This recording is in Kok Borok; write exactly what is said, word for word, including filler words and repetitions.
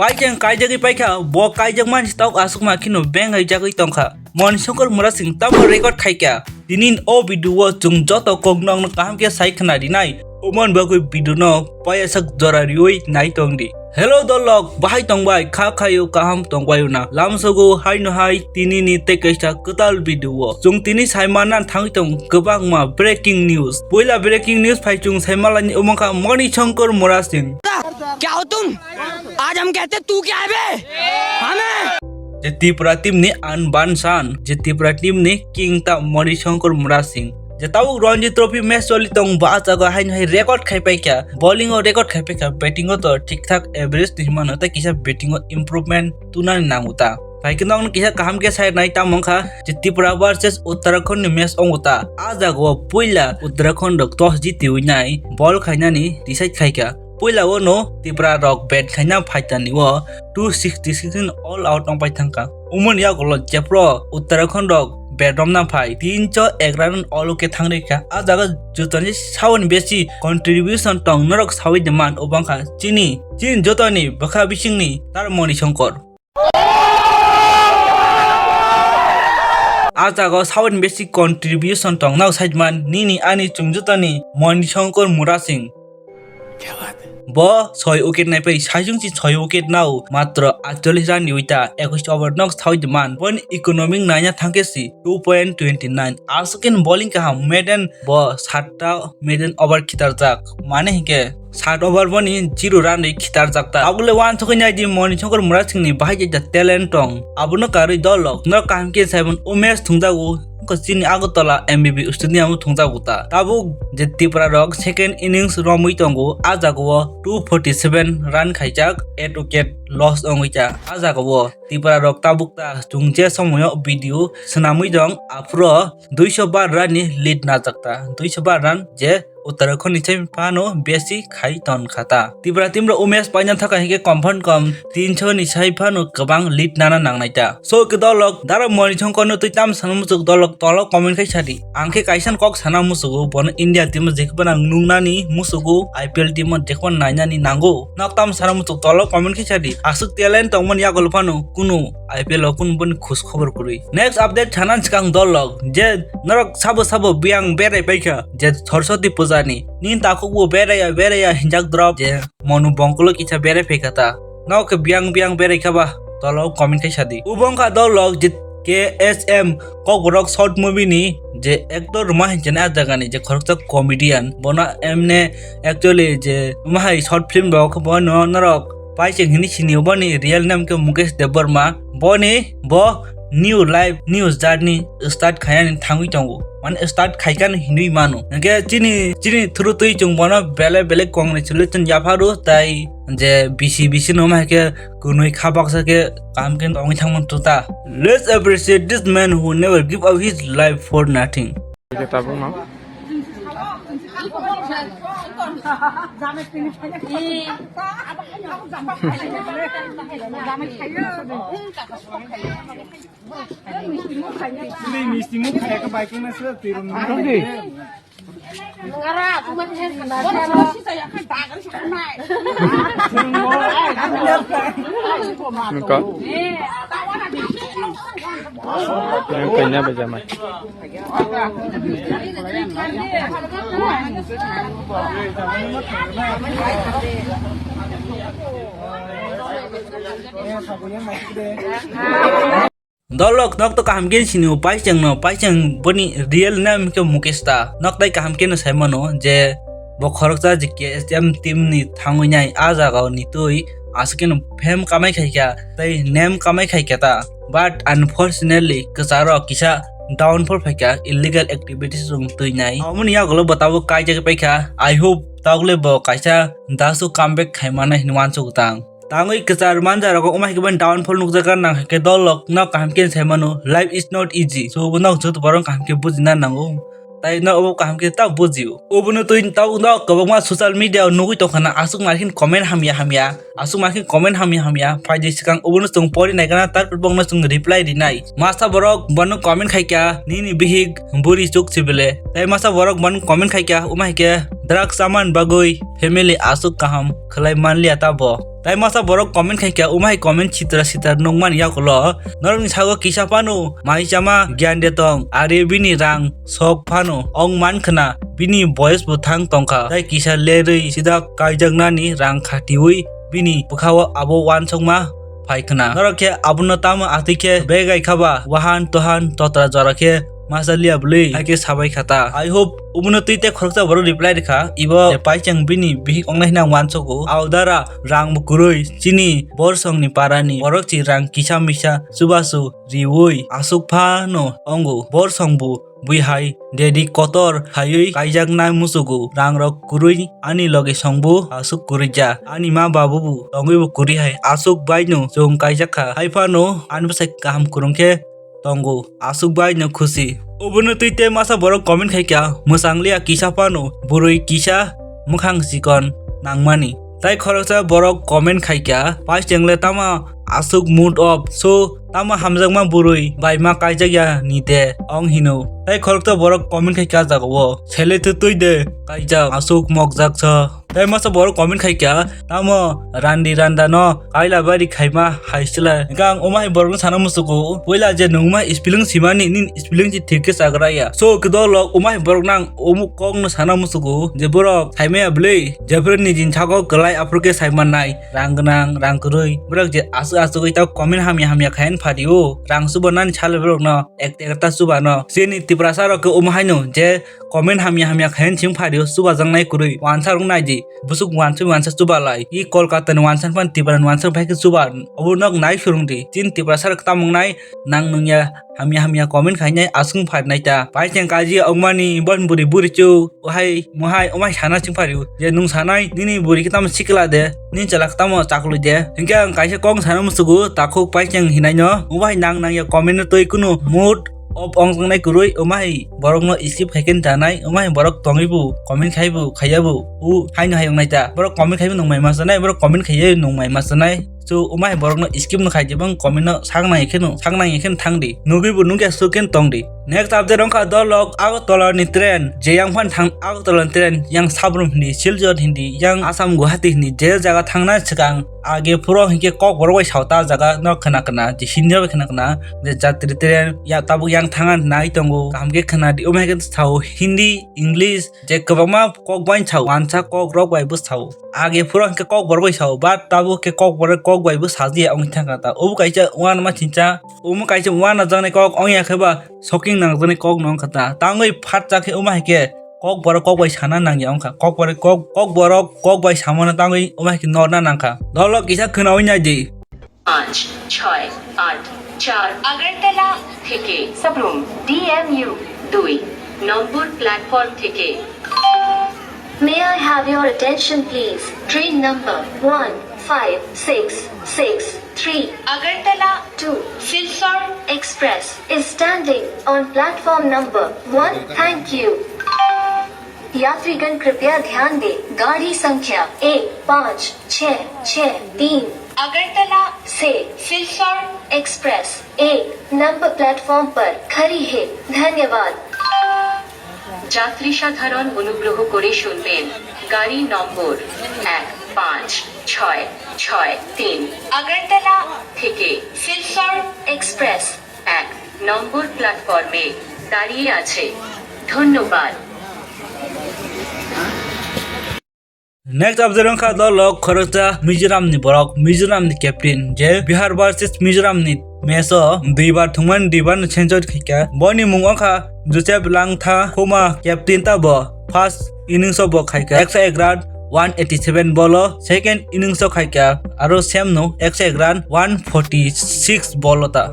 Paikha kaijagwi paikha, bo kaijakmani tok aswkma kheno beng haijagwi tongkha. Moni Shankar Murasing tamo record khaikha. Tini o video o chwng joto kok nokno kaham khe sai khna rinai. Omon bagwi video no payasak jora riwi nai tongdi. Hello dolok, bahai tongbai, kha khayo kaham tongbayo na? Lamsogo haino hai tini ni tei kaisa kwtal video o. Chwng tini sai manna thangwi tong kwbangma breaking news. Puila breaking news phai chwng sai malani omongkha Moni Shankar Murasing. क्या हो तुम? आज हम कहते तू क्या है बे? हमें Je Tripura team ni Anban San, je Tripura team ni king ta Moni Shankar Murasing. Je tabuk Ranji Trophy match choli tong ba a jaga haino hai record khai paikha, bowling o record khai paikha, batting o to thik thak average ni himano tei kisa batting o improvement tunani nango ta. Phai khe nokno kisa kaham khe sai nai tamo wngkha je Tripura versus Uttarakhand ni match ongo ta. A jaga o puila Uttarakhand rok toss jitiwi nai ball khainani decide khaikha. Puila o no Tripura rok bat khaina phaitani o two sixty six all out wng pai thangkha. Umoni yagulo jephru Uttarakhand rok bat romna phai tinso ek run all wicket thang rikha. A jaga jutoni saoni besi contribution tong norok sawi de man obangkha chini, chini jotoni bwkha bisingni tar Moni Shankar. A jaga o sawan besi contribution tong nao saidman nini ani chwng jotoni Moni Shankar Murasing. Bo soi wicket naipai, saisung si soi wicket nao matro aitchollish run ni uita ekush over nok sawi de man. Bon economic naina thangke si two point twenty nine. Aswk khe bowling kaham, maiden bo satta maiden over khitarjak. Mane hinkhe sat over boni zero run ri khitarjak ta. Abole wansukwi naidi Moni Shankar Murasing ni bahai jaida talent tong. Abono karwi dolok norok kaham khe saimon umesh thungjago. Wngkha chini Agartala M B B stadium o thungjago ta. Tabuk je Tripura rok second innings romwi tongo, a jaga o two forty seven run khaijak, eight wicket loss wngwi ta. A jaga o Tripura rok tabuk ta chwng je somoyo video swnamwi dong, aphuru duiso bar run ni lead najak ta. Duiso bar run je Uttarakhand ni sai phano besi khai ton kha ta. Tripura team rok umesh paina thaka hinkhe kom phan kom tinso ni sai phano kwbang lead nana nangnai ta. So khe dolok dara Moni Shankar no twi tam sana muchuk dolok tolo comment khai sadi. Ang khe kaisa kok sana musugo bono India team o jekhe phano nungnani musugo I P L team o jekhe phano nainani nango. Nok tam sana muchuk tolo comment khai sadi. Aswk talent tongmani yagulo phano kunu I P L o kunu boni khus khobor kwrwi. Next update sanan swkang dolok je norok sabo sabo biyang berai paikha je Saraswati puja ni. Nini takhuk bo beraiya beraiya hinjak drop je Monu bongkolo kisa berai phaikha ta. Nok khe biyang biyang berai kha ba tolo comment khai sadi. Ubong kha dolok je K S M Kokborok short movie ni je actor rwma hinjani a jaga ni je khoroksa comedian bono emne actually je mahai short film rok bono norok Paising hini sini boni real name khe Mukesh Debbarma. Boni bo new life, new journey start khainani thangwi tongo. Mane start khaikano hinwi mano. Hingkhe chini, chini through twi chwng bono belai belai congratulation yapharu tai je bisi bisi no ma khe kunui kha baksa khe kaham khe tongwi thangmani tuta. Let's appreciate this man who never give up his life for nothing. Kita pun mau. Ini misti muk kayak ke biking nasi tirum. Engkau. Yang kayaknya berjamai. Dolok nok to kaham khe sini o paisang no, paisang boni real name khe Mukesh ta. Nok tai kaham khe no sai mano je bo khoroksa je K S M team ni thangwi nai a jaga o ni twi aswk khe no fame kamai khai kha tei name kamai khai kha ta. But unfortunately kwcharo kisa downfall phaikha illegal activities rok twi nai. Aboni yagulo bo tabuk kaijak paikha. I hope tabukle bo kaisa dasu comeback khai mano hinwi wansuk tang. Tangwi kwchar manjarogo wngma hai khe boni downfall nukjakha nang hai khe dolok no kaham khe sai mano. Life is not easy. So bo nok joto borok kaham khe bujina nango. Tai no obo kaham khe ta bujio. Obono twi tabuk no kwbangma social media o nugwi tongkha na aswk ma khe comment hamya hamya. Aswk ma khe comment hamya hamya phaidi swkang obono chwng pori nai gana tarpor bokno chwng reply rinai. Masa borok bono comment khai kha nini bihik buri chuk sibile. Tai masa borok bono comment khai kha wngma hai khe drugs chaman bagwi family aswk kaham khlai manliya ta bo. Tai masa borok comment khaikha, umai comment sitra sitra nukmani yakulo. Norokni sago kisa phano mai chama gyan de tong, are bini rang sok phano ong man khna, bini boyes bo thang tongkha. Tai kisa lerwi sida kaijaknani rang khatiwi bini bwkhao abo wansokma phai khna. Norok khe abono tamo atwi khe begai khaba, wahan tohan totra jora khe masa liya bwlwi, hai khe sabai kha ta. I hope obono twi tei khoroksa borok reply rikha, ibo je paichang bini bihik ongnai hwnwi ang wansogo. Aodara rang bo kwrwi, chini borsongni parani borok chi rang kisa misa chubachu riwi aswk phano ongo. Borsong bo bui hai dedi kotor khaiwi kaijaknai muchugo, rangrok kwrwi ani loge songbo aswk kwrwija, ani ma babu bo tongwi bo kwrwi hai aswk baino chwng kaijak kha, hai phano ani bwsai kaham kwrwng khe tongo, aswk baino khusi. Obono twi tei masa borok comment khaikha, mwchang liya kisa phano, bwrwi kisa mwkhang chikon nangmani. Tai khoroksa borok comment khaikha, paicheng le tamo aswk mood off, so tamo hamjakma bwrwi bai ma kaijak ya ni de ong hino. Tai khoroksa borok comment khaikha jagao, sele twi twi de kaijak aswk mokjak sa. Tai masa borok comment khaikha, tamo randi randa no kaila bari khaima hai sila. Hingkhe ang umai borokno sana musugo, puila je nungma spelling simani, nin spelling chi thik khe chagra ya. So, kidolok umai borok nang umuk kok no sana musugo, je borok saimaya bwlwi, jephru nijin sago kwlai aphuru khe saimannai, rang gwnang, rang kwrwi, borok je aswk aswk oi ta comment hamya hamya khayan phadio, rang subo nani sale borok no, ek, ekta chuba no. Chini Tiprasa rok khe omo haino je comment hamya hamya khayan sing phadio, chuba jangnai kwrwi, wansa rok nai di, busuk wansa wansa chuba lai. I Kolkata ni wansa phan Tipra ni wansa bai khe chuba, obo nok nai surung di. Chini Tiprasa rok tamung nai, nang nungya hamya hamya comment khainai aswk phainai ta. Paicheng kaji ongmani bon buri buri chu, ohai mohai omai sana sing phario. Je nung sanai nini buri khe tamo sikla de, nini chala khe tamo chaklui de. Hingkhe ang kaisa kok sana musugo, takhuk paicheng hinai no. Obai nang nang ya comment no twi kunu mood off ong tongnai kwrwi, omai borok no skip khai khe chanai, omai borok tongwi bo comment khai bo khaiya bo. U haino hai wngnai ta. Borok comment khai bo nung mai ma sanai, borok comment khai nung mai ma sanai. So, umai borokno skip no khai di, bang comment no sak nang khe no, sak nang khe no thang di. Nugwi bo nugya so khe tong di. Next update wngkha dolok Agartala ni train, je yang phan thang Agartala ni train, yang Sabrum hindi, Silchar hindi, yang Assam Guwahati hindi, je jaga thangna swkang age phuro hinkhe kok borok bai sao ta jaga no khna khna, je hindi bai khna khna, je jatri train ya tabuk yang thanga nai tongo, kaham khe khna di, umai khe sao hindi, English, je kwbangma kok bai sao, wansa kok rok bai bo sao. Age phuro hwnkhe kok borok bai sao, but tabuk khe kok borok kok bai bo sajiya wngwi thangkha ta. Obo kaisa uanama chincha, omo kaisa uanajaknai kok wngya khe ba soking nangjaknai kok no wngkha ta. Tangwi phatsa khe omo hai khe kok borok kok bai sana nangya wngkha. Kok borok kok, kok borok kok bai samano tangwi omo hai khe norna nangkha. Dolo kisa khwnawi nai di. পাঁচ ছয় আট চার আগরতলা থেকে সাবরুম ডিএমইউ দুই নম্বর প্ল্যাটফর্ম থেকে। May I have your attention, please? Train number one five six six three Agartala to Silchar Express is standing on platform number one. Thank you. यात्रीगण कृपया ध्यान दें, गाड़ी संख्या एक पाँच छः छः तीन আগরতলা से सिलचर एक्सप्रेस एक नंबर प्लेटफॉर्म पर खड़ी है। धन्यवाद। যাত্রী সাধারণ অনুগ্রহ করে শুনবেন, গাড়ি নম্বর এক পাঁচ ছয় ছয় তিন আগরতলা থেকে সিলচর এক্সপ্রেস এক নম্বর প্ল্যাটফর্মে দাঁড়িয়ে আছে। ধন্যবাদ। Next update wngkha dolok khoroksa Mizoram ni borok, Mizoram ni captain, je Bihar versus Mizoram ni match o duibar thwngmani duibar no century khaikha. Boni mung wngkha Joseph Langtha Khoma, captain ta bo. First innings o bo khaikha ekso ek run, one eighty seven ball o, second innings o khaikha aro same no ekso ek run, one forty six ball o ta.